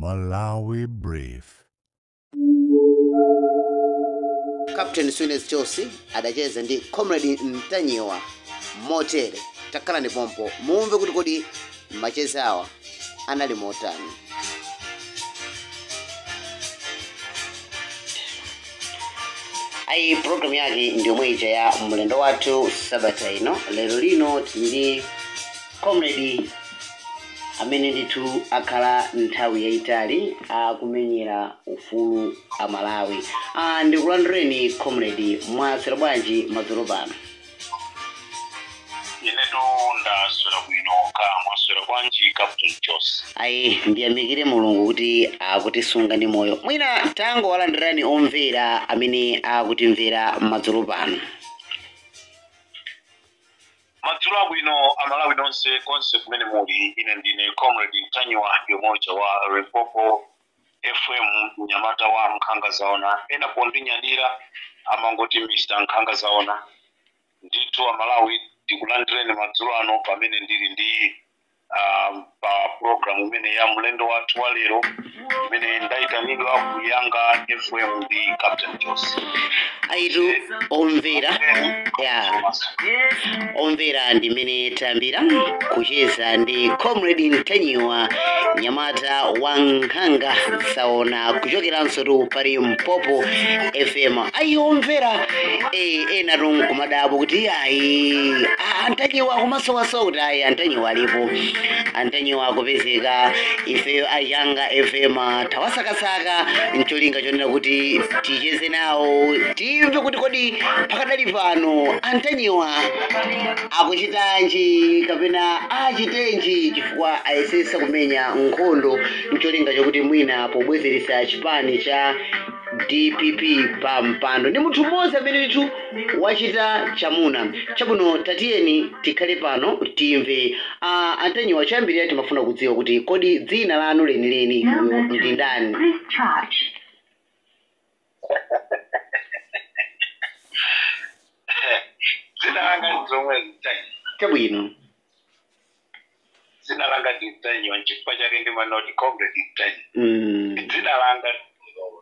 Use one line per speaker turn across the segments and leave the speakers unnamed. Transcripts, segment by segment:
Malawi Brief.
Captain Swines Josi adacheza ndi Comrade Ntanyiwa motere. Takhala pompo mumve kuti kodi macheza awa anali motani. Ayi, program yake ndiyo mweja ya mlendo wathu sabata ino. Lero lino tili Comrade amene ndithu akhala nthawi yayitali akumenyera ufulu a Malawi. Ndikulandireni Comrade, mwaswera bwanji madzulo pano?
Inetu ndaswera bwino, ka mwaswera bwanji, Captain Jos?
Ayi, ndiyamikire Mulungu kuti akutisunga ndi moyo. Mwina tangowalandirani omvera amene akutimvera madzulo pano.
Madzulo abwino Amalawi nonse konse kumene muli. Ine ndine Comrade Ntanyiwa, yomoja wa Limpopo FM, mnyamata wa Nkhanga Zaona. Ena pondinyadira amangoti Mr Nkhanga Zaona. Ndithu Amalawi, tikulandireni madzulo ano pamene ndili ndi pa program imene ya mlendo wathu wa lero, imene ndayitanidwa ku Yanga FM ndi Captain Jos.
Ayitu omvera ya omvera, ndimene tayambira kucheza ndi Comrade Ntanyiwa, nyamata wa Nkhanga Zaona, kuchokeranso tu pali Mpopo FM. Ayi omvera, ena tunkumadabo kuti ayi, Antanyiwa kumasowasowa, kuti ayi, Antanyiwa alipo, Antanyiwa akupezeka. Ifeyo ayanga FM tawasakasaka ncholinga chonena kuti ticheze nawo, timve kuti kodi pakadali pano Antanyiwa akuchitanji kapena achitenji, chifukwa ayesesa kumenya nkhondo ncholinga chokuti mwina pobwezeresa chipani cha DPP pa mpando. Ndi munthu mmodzi amene ndithu wachita chamuna chabwino. Tatiyeni tikhale pano timve. Antanyiwa, choyambirira timafuna kudziwa kuti kodi dzina lanu lenileni ndi ndani?
Charge.
Dzina langa ndi zomwe Ntanyiwa.
Chabwino.
Dzina langa ndi Ntanyiwa, nchifukwa chake ndimanoti Comrade Ntanyiwa. Dzina langa,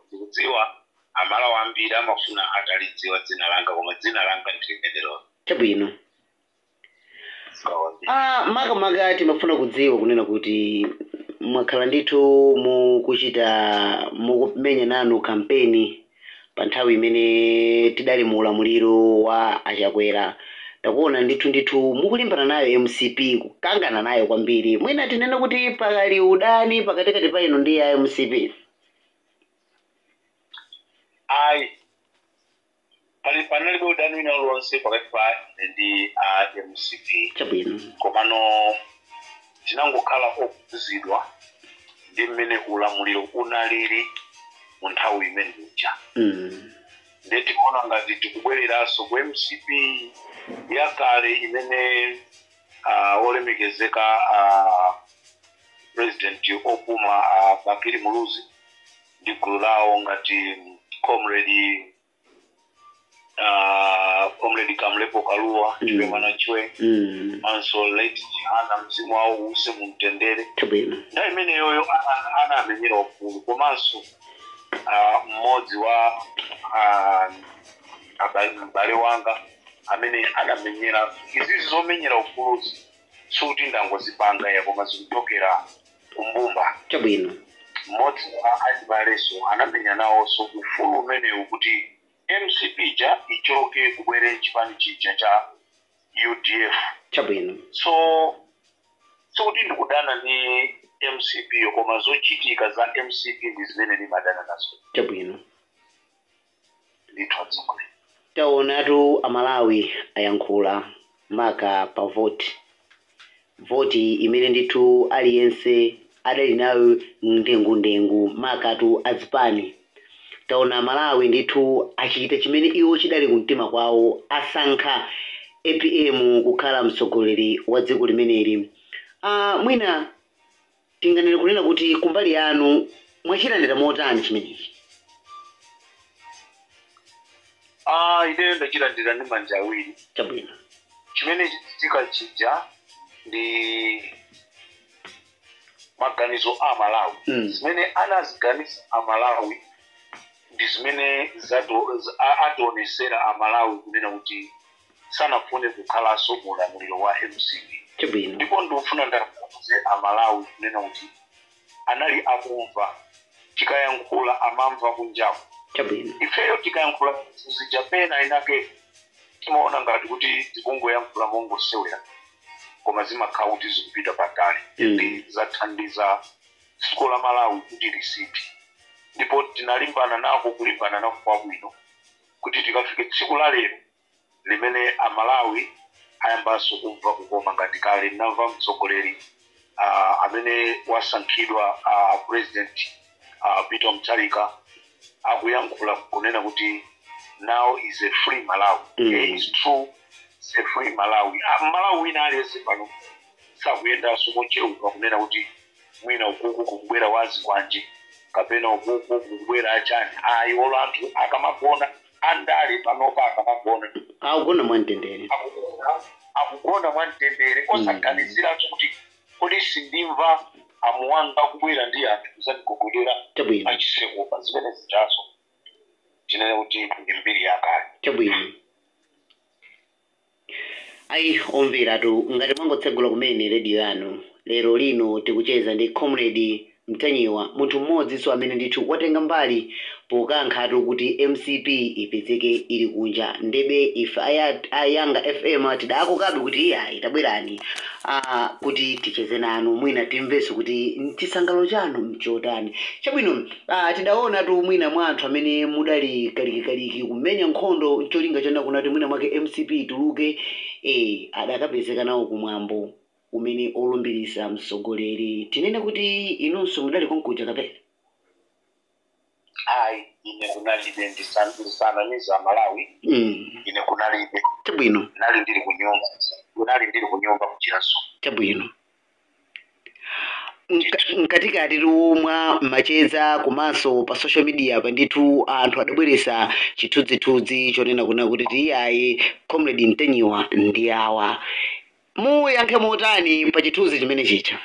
ndikudziwa Amalawi ambiri amafuna atalidziwa dzina langa, koma dzina langa ndilimenelo.
Chabwino. Makamaka timafuna kudziwa kunena kuti mwakhala ndithu mukuchita, mukumenya nanu kampeni pa nthawi imene tidali mu ulamuliro wa Achakwera. Takuona ndithu mukulimbana nayo MCP, kukangana nayo kwambiri. Mwina tinene kuti pakali udani pakatikati pa inu ndi ya MCP?
Ayi, pali panalibe udani wina uliwonse pakati pa ine ndi a MCP.
Chabwino.
Komano tinangokhala okuzidwa ndi mmene ulamuliro unalili mu nthawi imene ija. Nde tikuona ngati tikubwereranso ku MCP yakale imene olemekezeka president opuma Bakili Muluzi ndi gulu lawo, ngati Comrade Kamlepo Kalua, Chipemana Chwe, anso late Chihana, mzimu wawo uuse mumtendere.
Chabwino.
Nthawi imeneyoyo anamenyera ufulu, komanso mmodzi wa m'bale wanga amene anamenyera izizi zomenyera ufuluzi, sikuti ndangozipanga ya, koma zikuchokera kumbumba.
Chabwino.
Mmodzi wa achibaleso anamenya nawonso ufulu umenewu kuti MCP ja ichoke, kubwere chipani chija cha UDF.
Chabwino.
So sikuti ndikudana ndi MCP yo, koma zochitika za MCP ndi zimene ndimadana nazo.
Chabwino.
Ndithu atsogoleri.
Taonatu Amalawi ayankhula maka pa voti, voti imene ndithu aliyense adali nayo ndengundengu, makatu azipani. Taona Malawi ndithu achita chimene iwo chidali kumtima kwawo, asankha APM kukhala mtsogoleri wa dziko limeneli. Mwina tinganene kunena kuti kumbali yanu mwachilandira motani chimenechi?
Ineyo ndachilandira ndi manja awiri.
Chabwino.
Chimene chichitika chija ndi Maganizo a Malawi, zimene anaziganiza Amalawi ndi zimene ationesera Amalawi kunena kuti sanafune kukhalanso mu ulamuliro wa MCP. Ndipo ndikufuna ndakuuze Amalawi kunena kuti anali akumva, tikayankhula amamva kunjaku. Ifeyo tikayankhula zija pena inake timaona ngati kuti tikungoyankhula mongosewera, koma zimakhala kuti zikupita patali. Ndi zathandiza dziko la Malawi kuti lisinthe, ndipo tinalimbana nako, kulimbana nako kwabwino, kuti tikafike tsiku la lero limene Amalawi ayambanso kumva kukoma ngati kale. Ndinamva mtsogoleri amene wasankhidwa, President Peter Mutharika, akuyankhula kunena kuti now is a free Malawi. Yeah, it's true, it's a free Malawi. Malawi wina aliyense pano sakuyendanso mocheuka kunena kuti mwina ukuku kukubwera wazikwanje kapena ukuku kukubwera achani. Ayi, olo anthu akamagona, andale panopa akamagona
akugona mwamtendere.
Akugona mwamtendere, osaganiziranso kuti kodi sindimva amuwanga kubwera ndi anthu kuzandigogodera achisekupa. Zimene zichazo tinene kuti ndi mbiri yakale.
Chabwino. Ayi, omveratu, ngati mwangotsegula kumene rediyo yanu, lero lino tikucheza ndi Comrade Mtanyiwa, munthu mmodzinso amene ndithu watenga mbali pokankhatu kuti MCP ipezeke ili kunja. Ndebe ife ayanga FM tidakokabe kuti iya, itabwerani kuti ticheze nanu, mwina timvenso kuti chisangalalo chanu mchotani. Chabwino, tidaona tu mwina mwa anthu amene mudali kalikikaliki kumenya nkhondo cholinga chona kunati mwina mwake MCP ituluke, adakapezeka nawo kumwambo umene olumbirisa mtsogoleri. Tinene kuti inunso mudali konkuja kapena?
Ayi, ine kunalibe. Ndisanamiza Malawi, ine kunalibe. Nali ndili ku nyumba, kunali ndili ku nyumba kuchiraso.
Chabwino. Mkatikati tu mwa macheza komanso pa social media pa ndithu anthu adabweresa chithunzithunzi chonena kuna kuti tiyayi, Comrade Mtanyiwa ndi awa. Muyankhe motani pa chithunzi chimene chicha?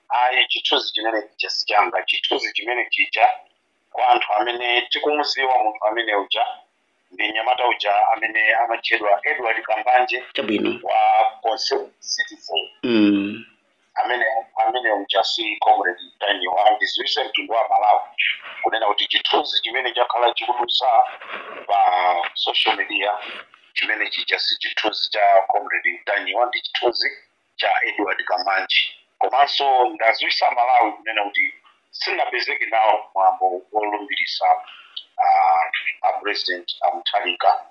Ayi, chithunzi chimene chija sichanga. Chithunzi chimene chija, kwa anthu amene tikumuziwa munthu amene uja, ndi mnyamata uja amene amatchedwa Edward Kambanje wa Concerned Citizen. Amene uja si Comrade Mtanyiwa. Ndiziwise mtundu wa Malawi kunena kuti chithunzi chimene chakhala chikudutsa pa social media chimene chija si chithunzi cha Comrade Mtanyiwa, ndi chithunzi cha Edward Kambanje. Komanso ndaziwisa Malawi kunena kuti sindinapezeke nawo mwambo wolumbirisa a President Amutharika,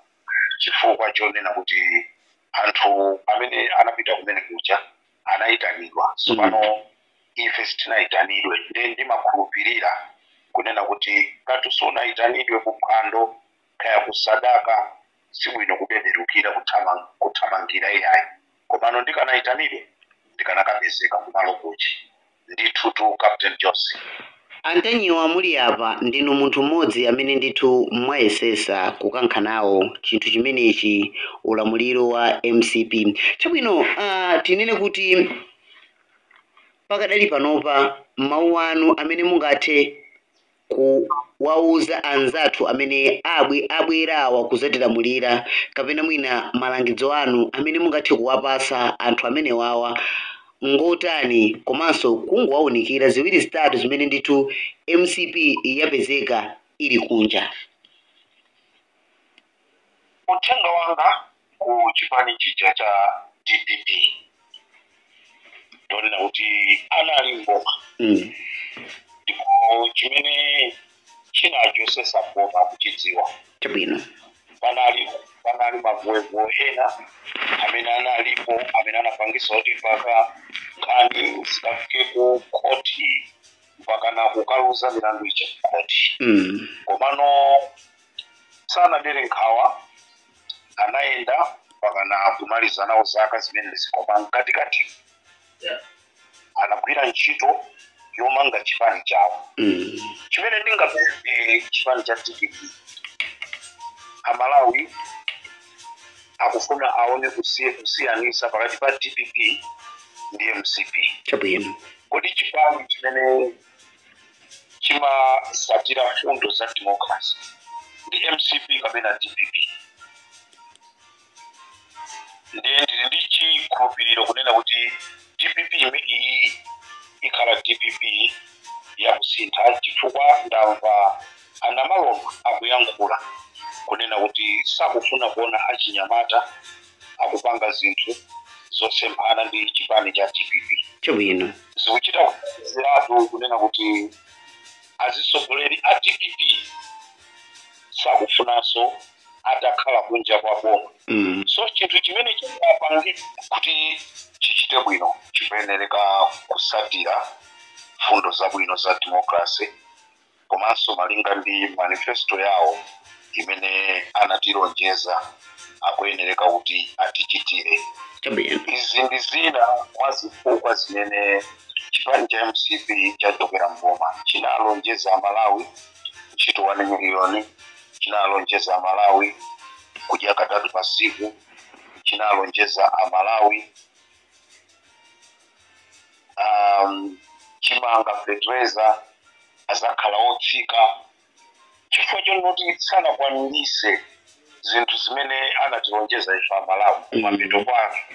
chifukwa chonena kuti anthu amene anapita kumene kuja anayitanidwa. Tsopano ife sitinayitanidwe. Ndi ndimakhulupirira kunena kuti ngati sunayitanidwe kuphwando kaya kusadaka, sibwino kubeberukira kuthamangira iyayi. Komano ndikanayitanidwe, ndikanakapezeka kumalo kuchi ndithu tu, Captain Jose.
Antanyiwa, muli apa ndinu munthu mmodzi amene ndithu mwayesesa kukankha nawo chinthu chimenechi, ulamuliro wa MCP. Chabwino, tinene kuti pakadali panopa mawu anu amene mungathe kuwauza anzathu amene abwerawa kuzatilamulira, kapena mwina malangizo anu amene mungathe kuwapasa anthu amene wawa ngotani, komanso kungowawunikira ziwiri zitatu zimene ndithu MCP yapezeka ili kunja?
Uthenga wanga ku chipani chija cha DPP, ndonena kuti anali mboma, ndipo chimene chinachosesa mboma kuchidziwa. Panali mavuwevuwe ena amene analipo amene anapangisa kuti mpaka nkhani zikafike ku khoti, mpaka na kukaluza milandu ija ku khoti. Komano sanadere nkhawa, anayenda mpaka na kumaliza nawo zaka zimenezi. Koma mkatikati anagwira ntchito yomanga chipani chawo. Chimene ndingapereke chipani cha DPP, Amalawi akufuna aone kusiyanisa pakati pa DPP Ndi MCP.
Chabwino.
Kodi chipani chimene chimasatira fundo za democracy ndi MCP kapena DPP? Ndiye ndili ndi chikhulupiriro kunena kuti DPP iyi ikhala DPP yakusintha, chifukwa ndamva anamalomba akuyankhula kunena kuti sakufuna kuona achinyamata akupanga zinthu zosemphana ndi chipani cha DPP.
Chabwino.
Zikuchita kuzirathu kunena kuti azisogoleri a DPP sakufunanso atakhala kunja kwa boma. So chinthu chimene chingapange kuti chichite bwino chikuyenereka kusatira fundo zabwino za democracy, komanso malinga ndi manifesto yawo imene anatilonjeza akuyenereka kuti atichitire.
Chabwino.
Izi ndi zina mwa zifukwa zimene chipani cha MCP chachokera mboma. Chinalonjeza Malawi ntchito 1 miliyoni, chinalonjeza Malawi kudya katatu pa siku, chinalonjeza Amalawi chimanga, fetereza azakhala otsika. Chifukwa chonoti sanakwanirise zinthu zimene anatilonjeza ife Amalawi, kumapeto kwake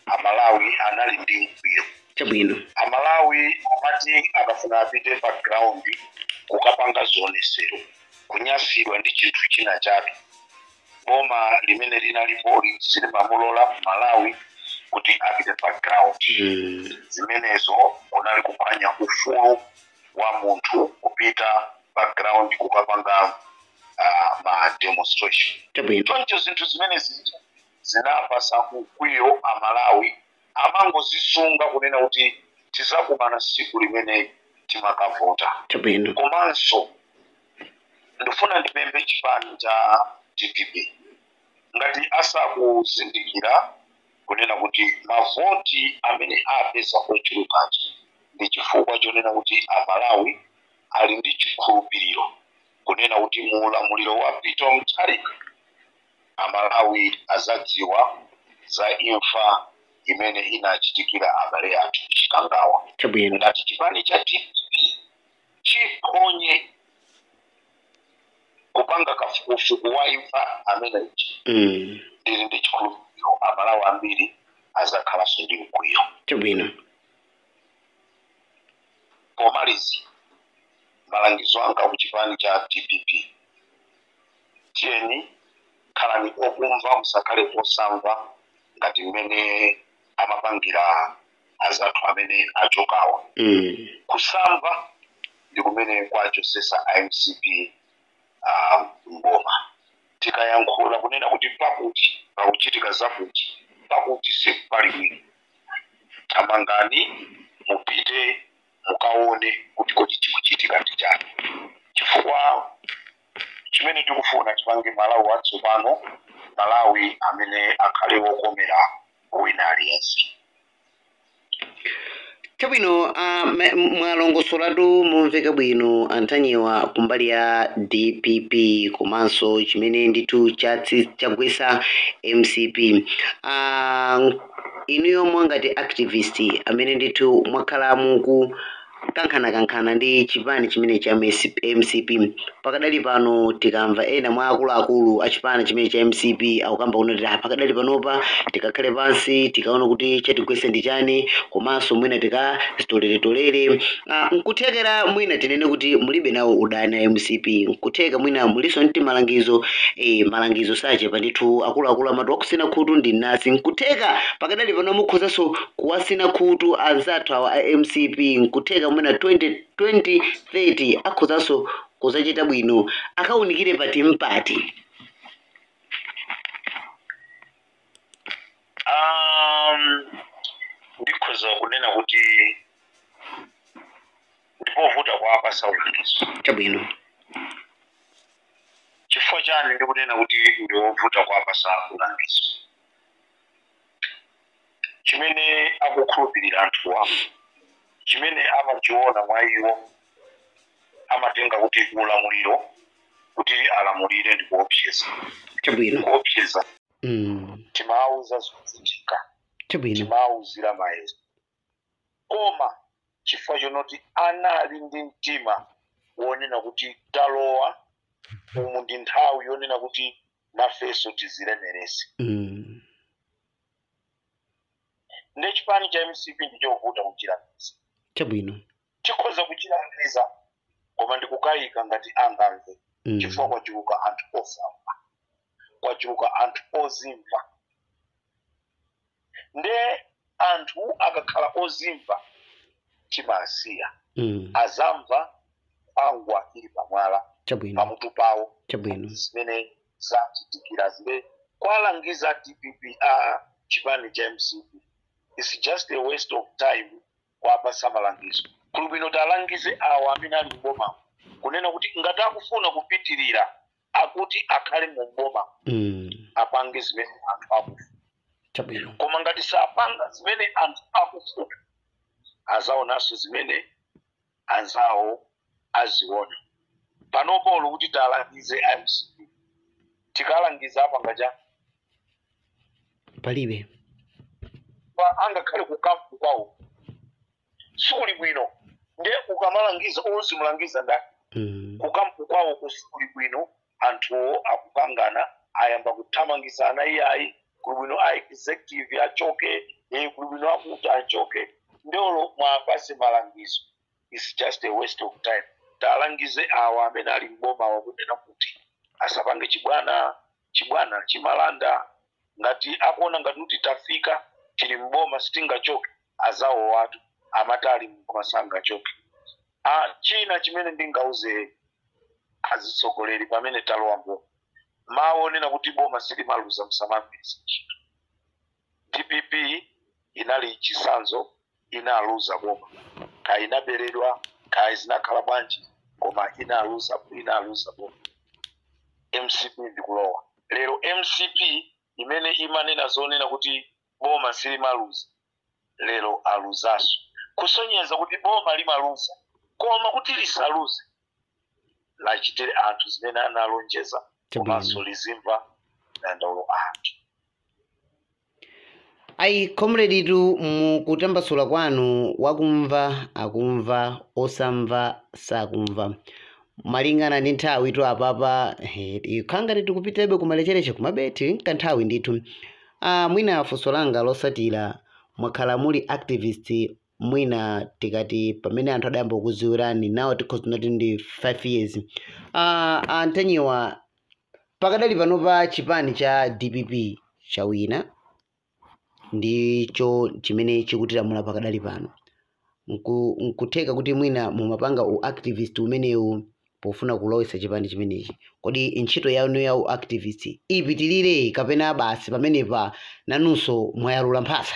Amalawi anali ndi mkwiyo.
Chabwino.
Amalawi amati akafuna apite pa ground kukapanga zionesero, kunyasidwa ndi chinthu china chake, boma limene linalipoli silimamulola Malawi kuti apite pa ground. Zimenezo kunali kuphwanya ufulu wa munthu kupita pa ground kukapanga ma demonstration.
Chabwino.
Choncho zinthu zimene zinapasa mkwiyo Amalawi, amangozisunga kunena kuti tizakumana siku limene timakavota.
Chabwino.
Komanso ndifuna ndipemphe chipani cha DPP, ngati asakuzindikira kunena kuti mavoti amene apeza ochulukachi ndi chifukwa chonena kuti Amalawi ali ndi chikhulupiriro kunena kuti mu ulamuliro wa Peter Mutharika Amalawi azadziwa za imfa imene inachitikira abale athu Chikangawa.
Chabwino.
Ngati chipani cha DPP chiphonye kupanga kafukufuku wa imfa amene ichi, ndili ndi chikhulupiriro Amalawi ambiri azakhalanso ndi mkwiyo.
Chabwino.
Pomaliza, malangizo anga ku chipani cha DPP: tiyeni khalani okumva, musakhale osamva ngati mmene amapangira azathu amene achokawa. Kusamva ndi kumene kwachosesa IMCP mboma. Tikayankhula kunena kuti pakuti pakuchitika zakuti, pakuti sipali bwino, thamangani mupite mukaone kuti kodi chikuchitika ndi chani, chifukwa chimene tikufuna tipange Malawi watsopano, Malawi amene akhale wokomera wina aliyense.
Chabwino. Mwalongosolatu momveka bwino Antanyiwa kumbali ya DPP komanso chimene ndithu chagwesa MCP. Inuyo mwangati activist amene ndithu mwakhala muku kankhana ndi chipani chimene cha MCP, pakadali pano tikamva ena mwa akuluakulu a chipani chimene cha MCP akukamba kunoti pakadali panopa tikakhale pansi tikaona kuti chatigwese ndi chani, komanso mwina tikazitoleretolere. Nkuthekera mwina tinene kuti mulibe nawo udani a MCP, nkutheka mwina muliso ndi malangizo. Malangizo sachepa ndithu, akuluakulu amati wakusina khutu ndi nasi. Nkutheka pakadali pano mukhozanso kuwasina khutu anzathu awa a MCP, nkutheka mwina 2030 akhozanso kuzachita bwino, akawunikire pati mpati.
Ndikhoza kunena kuti ndipovuta kuwapasa ulangizo.
Chabwino.
Chifukwa chani ndikunena kuti ndiovuta kuwapasa ulangizo? Chimene akukhulupirira anthuwa, chimene amachiona mwa iwo, amatenga kuti ulamuliro kuti alamulire ndi kuopseza.
Chabwino.
Kuopseza. Timawuza zochitika.
Chabwino.
Timawuzira mayeso. Koma chifukwa chonoti anali ndi mtima wonena kuti talowa umu, ndi nthawi yonena kuti nafenso tizilemerese. Ndi chipani cha MCP ndichovuta kuchilangiza. Chikhoza kuchilangiza, koma ndikukayika ngati angamve, chifukwa kwachuluka anthu osamva, kwachuluka anthu ozimva. Nde anthu akakhala ozimva timasiya, azamva nkhwangwa ili pamwala pamutu pawo. Zimene zachitikira zile kwalangiza DPP, a chipani cha MCP, it's just a waste of time kwapasa malangizo. Kuli bwino talangize awa amene ali mboma, kunena kuti ngati akufuna kupitirira akuti akhale mu mboma, apange zimene anthu akufuna. Koma ngati sapanga zimene anthu akufuna, azaonanso zimene anzawo aziona. Panopo kuti talangize MCP, tikalangiza apanga cha?
Palibe.
Angakhale kukampu kwawo sikuli bwino, nde ukamalangiza uzimulangiza ndani? Kukampu kwawo kusikuli bwino, anthuwo akukangana, ayamba kuthamangisana, iyayi, kuli bwino a executive achoke, kuli bwino akuti achoke. Ndolo mwapase malangizo is just a waste of time. Talangize awa amene ali mboma wakunena kuti asapange chibwana, chibwana chimalanda. Ngati akuona ngati kuti tafika, tili mboma, sitingachoke, azawo watu amati ali mboma sangachoke. China chimene ndingauze azitsogoleri, pamene talowa mboma, mawu onena kuti boma silimaluza msamagwiritsa ntchito. DPP inali chisanzo, inaluza boma, kaya inaberedwa, kaya zinakhala bwanji, koma inaluza, inaluza boma. MCP ndikulowa lero, MCP imene imanena zonena kuti boma silimaluza, lero aluzaso, kusonyeza kuti boma limaluza, koma kuti lisaluze lachitire anthu zimene analonjeza, komanso lizimva dandaulo anthu.
Ayi, comrade, tu mukutambasula kwanu, wakumva akumva, osamva sakumva. Malingana ndi nthawi tu apapa, ikhanga tikupitabe kumalechereche, kumabeti kanthawi ndithu. Mwina funso langa losatira, mwakhala muli activist, mwina tikati pamene anthu adayamba kukudziwirani nawo tikhoza kuti ndi 5 years. Antanyiwa, pakadali panopa chipani cha DPP chawina, ndicho chimene chikutilamula pakadali pano. Nkutheka kuti mwina mumapanga u activist umenewu pofuna kulowetsa chipani chimenechi. Kodi ntchito yanu ya u activist ipitirire, kapena basi pamenepa nanunso mwayalula mphasa?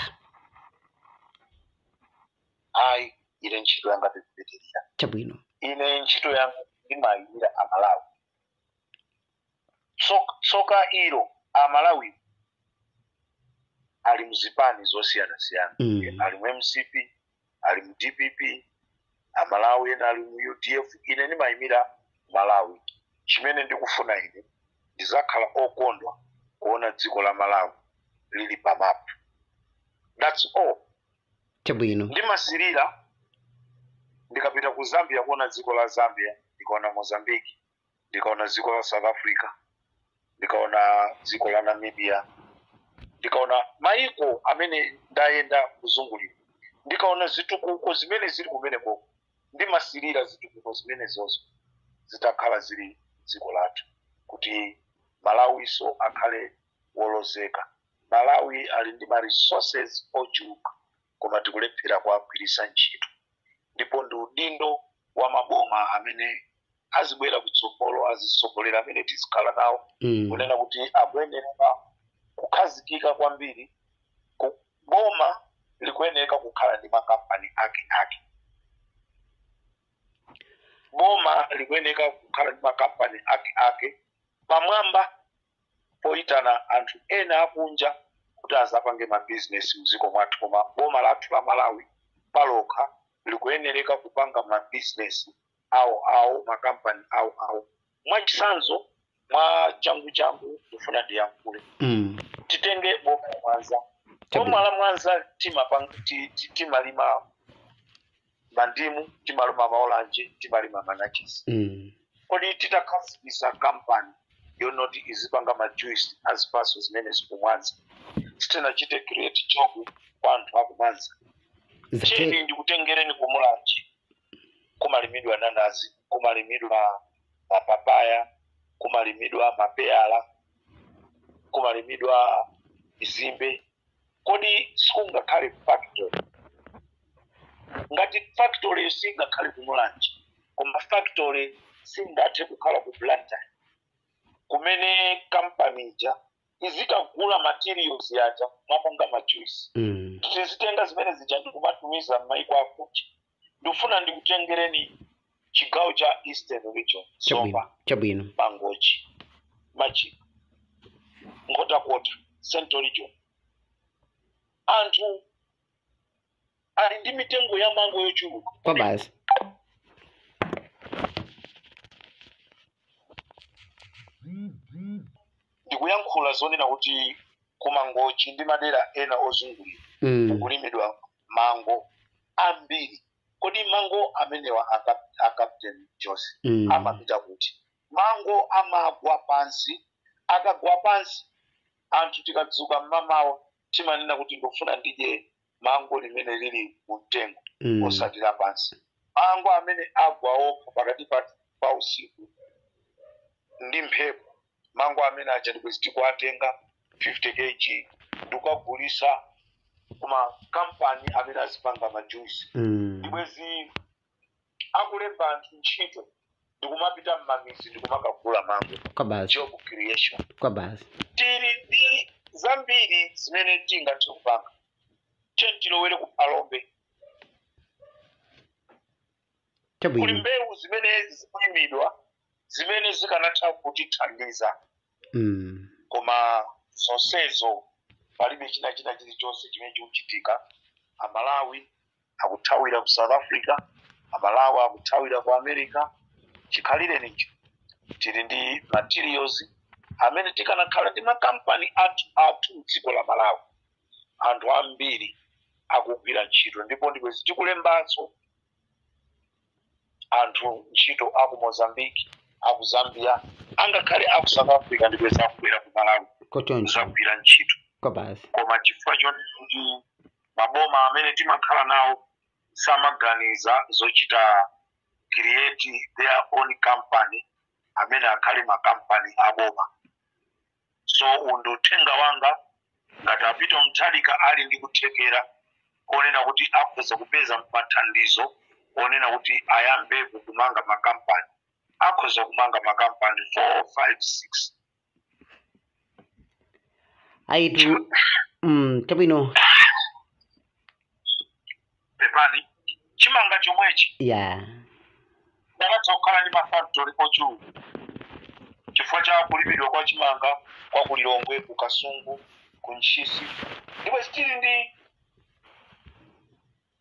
Ayi, ine ntchito yanga ndikupitirira. Ine ntchito yanga ndimayimira Amalawi. Tsoka ilo, Amalawi ali muzipani zosiyanasiyana. Ali mu MCP, ali mu DPP, Amalawi ena ali mu UDF. Ine ndimayimira Malawi. Chimene ndikufuna ine, ndizakhala okondwa kuona dziko la Malawi lili pamapu. That's all. Ndimasirira ndikapita ku Zambia kuona dziko la Zambia, ndikaona Mozambique, ndikaona dziko la South Africa, ndikaona dziko la Namibia, ndikaona maiko amene ndayenda kuzungulira, ndikaona zitukuko zimene zili kumeneko, ndimasirira zitukuko zimene zozo zitakhala zili dziko lathu, kuti Malawiso akhale wolozeka. Malawi ali ndi ma resources ochuluka, koma tikulephera kuagwiritsa ntchito. Ndipo ndi udindo wa maboma amene azibwera kutsogolo, azitsogolera amene tizikhala nawo, kunena kuti akuyenera kukhazikika kwambiri. Boma likuyenera kukhala ndi makampani ake ake. Boma likuyenera kukhala ndi makampani ake ake pamwamba poyitana anthu ena akunja kuti azapange mabizinesi mdziko mwathu. Koma boma lathu la Malawi palokha likuyenereka kupanga mabizinesi awo awo, makampani awo awo. Mwachitsanzo, mwa changu changu ndifuna ndiyankhule, titenge boma la Mwanza. Boma la Mwanza timalima Mandimu, timalima maolanji, timalima manachisi. Kodi titakhazikitsa kampani yonoti izipanga ma juice azipaso zimene zikumwanza, sitinachite create job kwa anthu akumwanza? Cheni ndikutengereni kumulanji, kumalimidwa nanazi, kumalimidwa mapapaya, kumalimidwa mapeyala, kumalimidwa izimbe. Kodi sikungakhale factory? Ngati factory singakhale kumulanje, koma factory singathe kukhala ku Blantyre, kumene kampani ija izikagula materials yaja mapanga ma juice, tizitenga zimene zija ndikumatumiza m'maiko akunja. Ndikufuna ndikutengereni chigawo cha Eastern Region, Zomba,
Chabwino.
Mangochi, Machinga, Nkhotakota, Central Region. Anthu ali ndi mitengo ya mango yochuluka.
Kwa basi.
Ndikuyankhula zonena kuti kumangochi ndi madera ena ozungulira kukulimidwa mango ambiri. Kodi mango amenewa a Captain Jose amapita kuti? Mango amagwa pansi. Akagwa pansi, anthu tikadzuka mmamawa timanena kuti ndikufuna ndidye mango limene lili mumtengo, osati la pansi. Mango amene agwa okha pakati pa usiku ndi mphepo, mango amene aja ndikuti tikuatenga 50 kg ndikukagulisa kuma kampani amene azipanga majuisi, ndibwezi akulemba anthu ntchito, ndikumapita mmamizi ndikumakagula mango.
Kwa basi.
Job creation.
Kwa basi.
Tili ndi zambiri zimene tingathe kupanga. Tilowere ku Phalombe, kuli mbewu zimene zikulimidwa zimene zikanatha kutithandiza, koma zonsezo palibe china chilichonse chimene chikuchitika. Amalawi akuthawira ku South Africa, Amalawi akuthawira ku America. Chikhalirenicho tili ndi materials amene tikanakhala ndi makampani athu mdziko la Malawi, anthu ambiri akugwira ntchito, ndipo ndibwezi tikulembanso anthu ntchito aku Mozambique, aku Zambia, angakhale aku South Africa, ndibwezi akubwera ku Malawi kuzagwira ntchito.
Kwa basi.
Koma chifukwa choti maboma amene timakhala nawo samaganiza zochita create their own company amene akhale makampani aboma. So uwu uthenga wanga, ngati a Peter Mutharika ali ndi kuthekera konena kuti akhoza kupeza mathandizo onena kuti ayambe kumanga makampani, akhoza kumanga makampani 4, 5, 6.
Aitu, chabwino.
Pepani, chimanga chomwechi ndakatha kukhala ndi mafactory ochuluka chifukwa cha kulimidwa kwa chimanga kwa kulilongwe, ku Kasungu, ku Ntchisi, ndipo tili ndi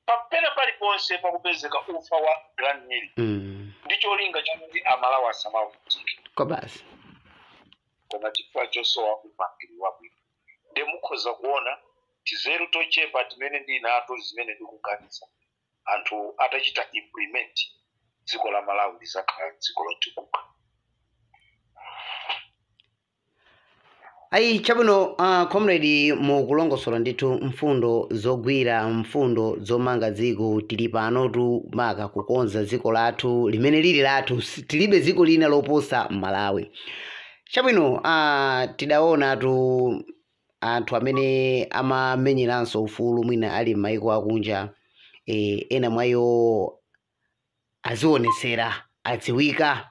papena paliponse pakupezeka ufa wa Grand Mill ndi cholinga chakuti Amalawi asamavutike.
Kwa basi.
Koma chifukwa chosowa upangiri wabwino, nde mukhoza kuona tizeru tochepa timene ndili nato zimene ndikuganiza, anthu atachita implement, dziko la Malawi lizakhala dziko lotukuka.
Ayi, chabwino, comrade, mukulongosola ndithu mfundo zogwira, mfundo zomanga dziko. Tili panotu maka kukonza dziko lathu limene lili lathu. Tilibe dziko lina loposa Malawi. Chabwino, tidaonatu anthu amene amamenyeranso ufulu mwina ali m'mayiko akunja, ena mwa iwo azionesera, adziwika.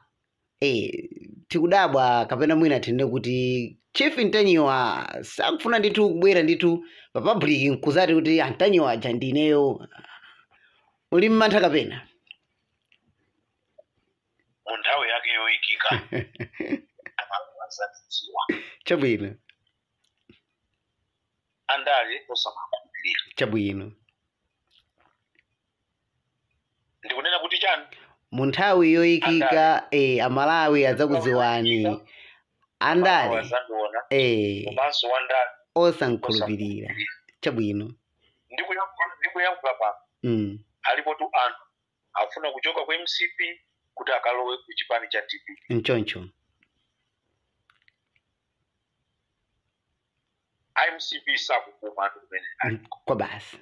Tikudabwa kapena mwina tinene kuti Chief Ntanyiwa sakufuna ndithu kubwera ndithu pa public nkuzati kuti Antanyiwa aja ndineyo. Uli mmantha kapena?
Mu nthawi yake yoyikika azadziwa.
Chabwino.
Andale osamakhulupirira.
Chabwino.
Ndikunena kuti chani?
Mu nthawi yoyikika, Amalawi adzakudziwani. Andale
azandiona, komanso wandale
osankhulupirira. Chabwino.
Ndikuyankhula pano, alipo tu anthu Afuna kuchoka ku MCP kuti akalowe ku chipani cha DPP.
Nchoncho.
MCP sakukuma anthu kumene ali.
Kwa basi.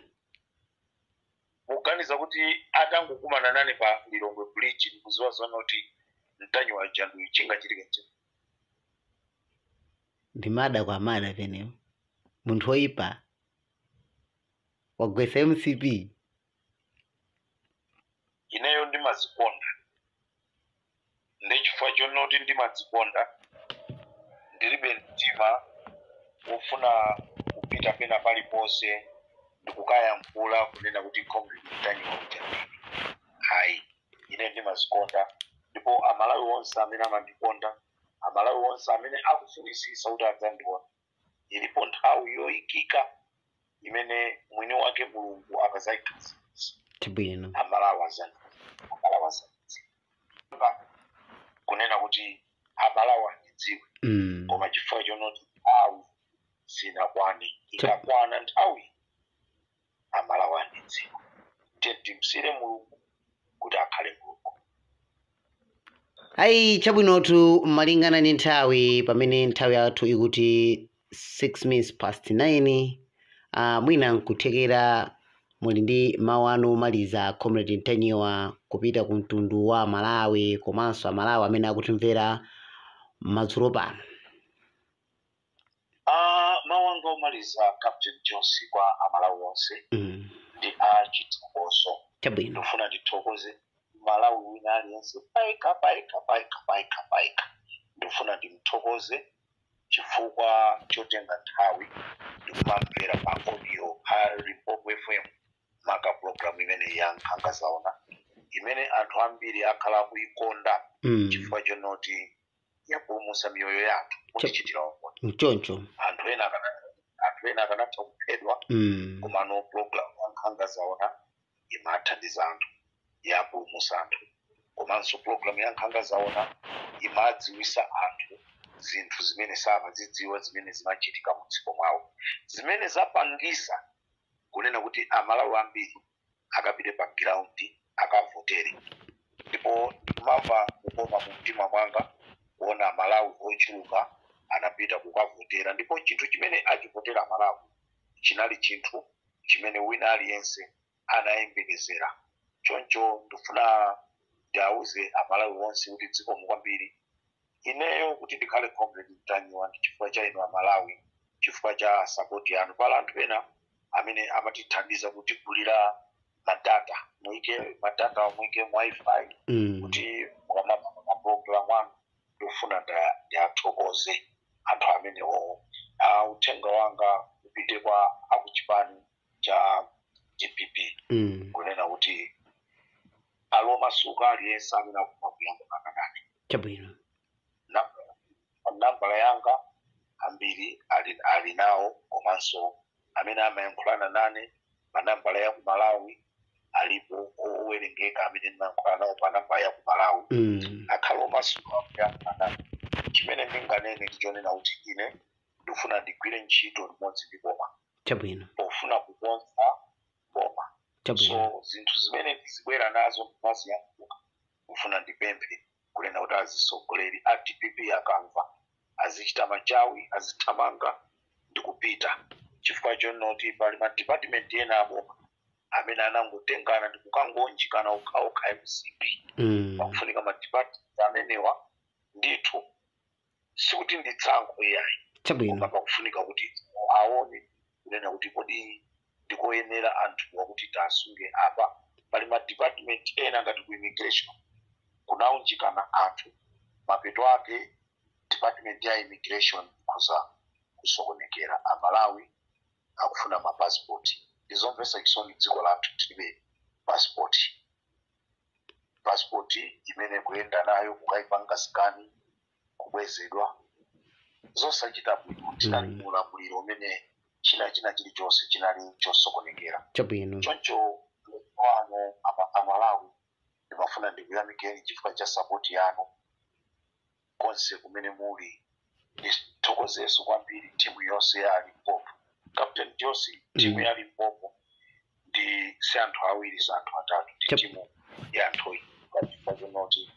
Muganiza kuti atangokumana nane pa Lilongwe Bridge, ndikuziwa zona kuti Mtanyiwa jandu chingachitika nje?
Ndi mada kwa mada penepo. Munthu woyipa wagwetsa MCP.
Ineyo ndimazikonda, ndechifukwa chonoti ndimadzikonda, ndilibe mtima wofuna kupita pena paliponse ndikukayankhula kunena kuti Comrade Mtanyiwa ujandini. Hayi, ine ndimazikonda, ndipo Amalawi onse amene amandikonda, Amalawi onse amene akufunisisa kuti adzandiona, ilipo nthawi yoyikika imene mwini wake Mulungu akazayikhazikitsa.
Chabwino.
Amalawi azandidziwa kunena kuti Amalawi andidziwe, koma chifukwa chonoti nthawi sinakwane. Ikakwana nthawi, Amalawi andidziwa. Tiye timsire Mulungu kuti akhale Mulungu.
Ayi, chabwinotu. Malingana ndi nthawi, pamene nthawi yathu ikuti 6 minutes past 9, mwina nkuthekera muli ndi mawu anu omaliza, Comrade Mtanyiwa, kupita ku mtundu wa Malawi komanso Amalawi amene akutimvera madzulo pano.
Mawu anga omaliza, Captain Jones, kwa Amalawi onse ndi a chithokozo.
Chabwino.
Ndifuna ndithokoze Malawi wina aliyense paika paika paika paika paika. Ndifuna ndimthokoze chifukwa chotenga nthawi ndikumamvera pa audio a Limpopo FM, maka program imene ya Nkhanga Zaona, imene anthu ambiri akhala akuikonda chifukwa chonoti yapulumutsa miyoyo yathu, kutichitira umboni.
Mchoncho.
Anthu ena akanatha kuphedwa, komano program ya Nkhanga Zaona imathandiza anthu, yapulumutsa anthu. Komanso program ya Nkhanga Zaona imadziwisa anthu zinthu zimene samazidziwa, zimene zimachitika mu dziko mwawo, zimene zapangisa kunena kuti Amalawi ambiri akapite pa ground akavotere. Ndipo ndikumamva kukoma mu mtima mwanga kuona Amalawi ochuluka anapita kukavotera, ndipo chinthu chimene achivotera Amalawi chinali chinthu chimene wina aliyense anayembekezera. Choncho ndifuna ndiawuze Amalawi onse kuti dzikomo kwambiri. Ineyo kuti ndikhale Comrade Mtanyiwa ndi chifukwa cha inu Amalawi, chifukwa cha support yanu. Pala anthu ena amene amatithandiza kutigulira ma data, muike ma data, muike WiFi kuti mukamapanga maprogram anu. Ndikufuna ndiathokoze anthu amenewo. Uthenga wanga upite kwa akuchipani cha DPP kunena kuti alomasuka aliyense amene akufuna kuyankhulana nane.
Chabwino.
Nambala yanga ambiri ali nawo, komanso amene amayankhulana nane pa nambala ya ku Malawi alipo owerengeka amene ndimayankhulana nawo pa nambala ya ku Malawi. Akhale omasuka kuyankhula nane. Chimene ndinganene ndichonena kuti ine ndikufuna ndigwire ntchito limodzi ndi boma pofuna kukonza boma. So zinthu zimene ndizibwera nazo ndimaziyankhula. Kufuna ndipemphe kunena kuti azisogoleri a DPP akamva, azichita machawi, azithamanga ndikupita, chifukwa chonoti pali ma department ena aboma amene anangotengana ndi kukangonjikana okhaokha MCP. Pakufunika ma department amenewa ndithu, sikuti ndi tsankho iyayi, koma pakufunika kuti aone kunena kuti kodi ndikoyenera anthuwa kuti tasunge apa. Pali ma department ena ngati ku immigration kunaunjikana anthu, mapeto ake department ya immigration kuza kusokonekera. Amalawi akufuna mapassport. Ndizomvetsa chisoni, dziko lathu tilibe passport. Passport imene kuyenda nayo kukayipanga scan, kubwezedwa, zosachita bwino. Tinali muulamuliro umene china chilichonse chinali chosokonekera. Choncho wano Amalawi, ndimafuna ndikuyamikeni chifukwa cha support yanu konse kumene muli. Ndithokozeso kwambiri timu yonse ya Limpopo. Captain Josi, timu ya Limpopo ndi si anthu awiri, si anthu atatu, ndi timu. Ya anthu oyipa, chifukwa chonoti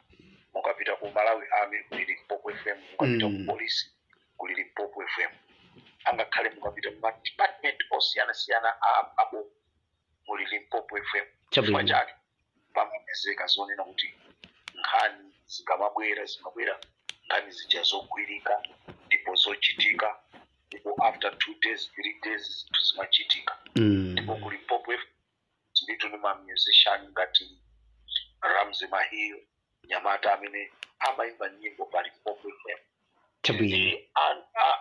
mukapita ku Malawi Army kuli Limpopo FM, mukapita ku polisi kuli Limpopo FM, angakhale mukapita mu madepartment osiyanasiyana a abo muli Limpopo FM. Chifukwa chake pamapezeka zonena kuti nkhani zikamabwera, zimabwera nkhani zija zogwirika ndipo zochitika, ndipo after 2 days, 3 days zinthu zimachitika. Ndipo ku Limpopo FM tilitu ndi ma musician ngati Ramsey Mahiyo, nyamata amene amayimba nyimbo pa Limpopo FM. Ndi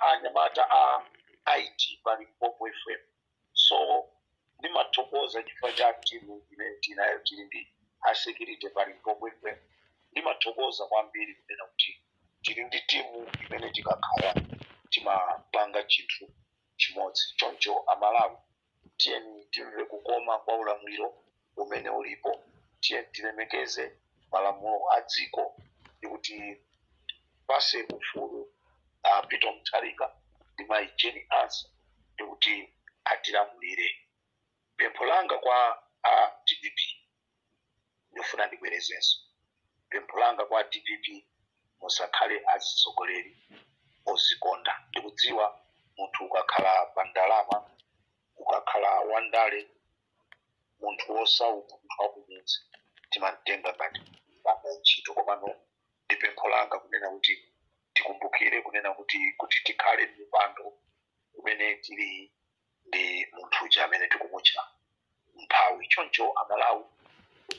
anyamata a IT pa Limpopo FM. So ndimathokoza chifukwa cha timu imene tinayo, tili ndi a security pa Limpopo FM. Ndimathokoza kwambiri kunena kuti tili ndi timu imene tikakhala timapanga chinthu chimodzi. Choncho Amalawi, tiyeni timve kukoma kwa ulamuliro umene ulipo, tiyeni tilemekeze malamulo a dziko ndikuti pase ufulu Peter Mutharika ndi mayi Jane Ansah ndikuti atilamulire. Pempho langa kwa a DPP, ndifuna ndibwerezenso pempho langa kwa DPP, musakhale atsogoleri ozikonda. Ndikudziwa munthu ukakhala pa ndalama, ukakhala wandale, munthu wosauka, munthu wakumudzi timamtenga ngati panga ntchito. Komano ndi pempho langa kunena kuti tikumbukire kunena kuti tikhale ndi mpando umene tili ndi munthu uja amene tikumutcha mphawi. Choncho Amalawi,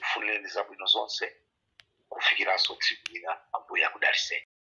kufunireni zabwino zonse kufikiranso tsiku lina. Ambuye akudaliseni.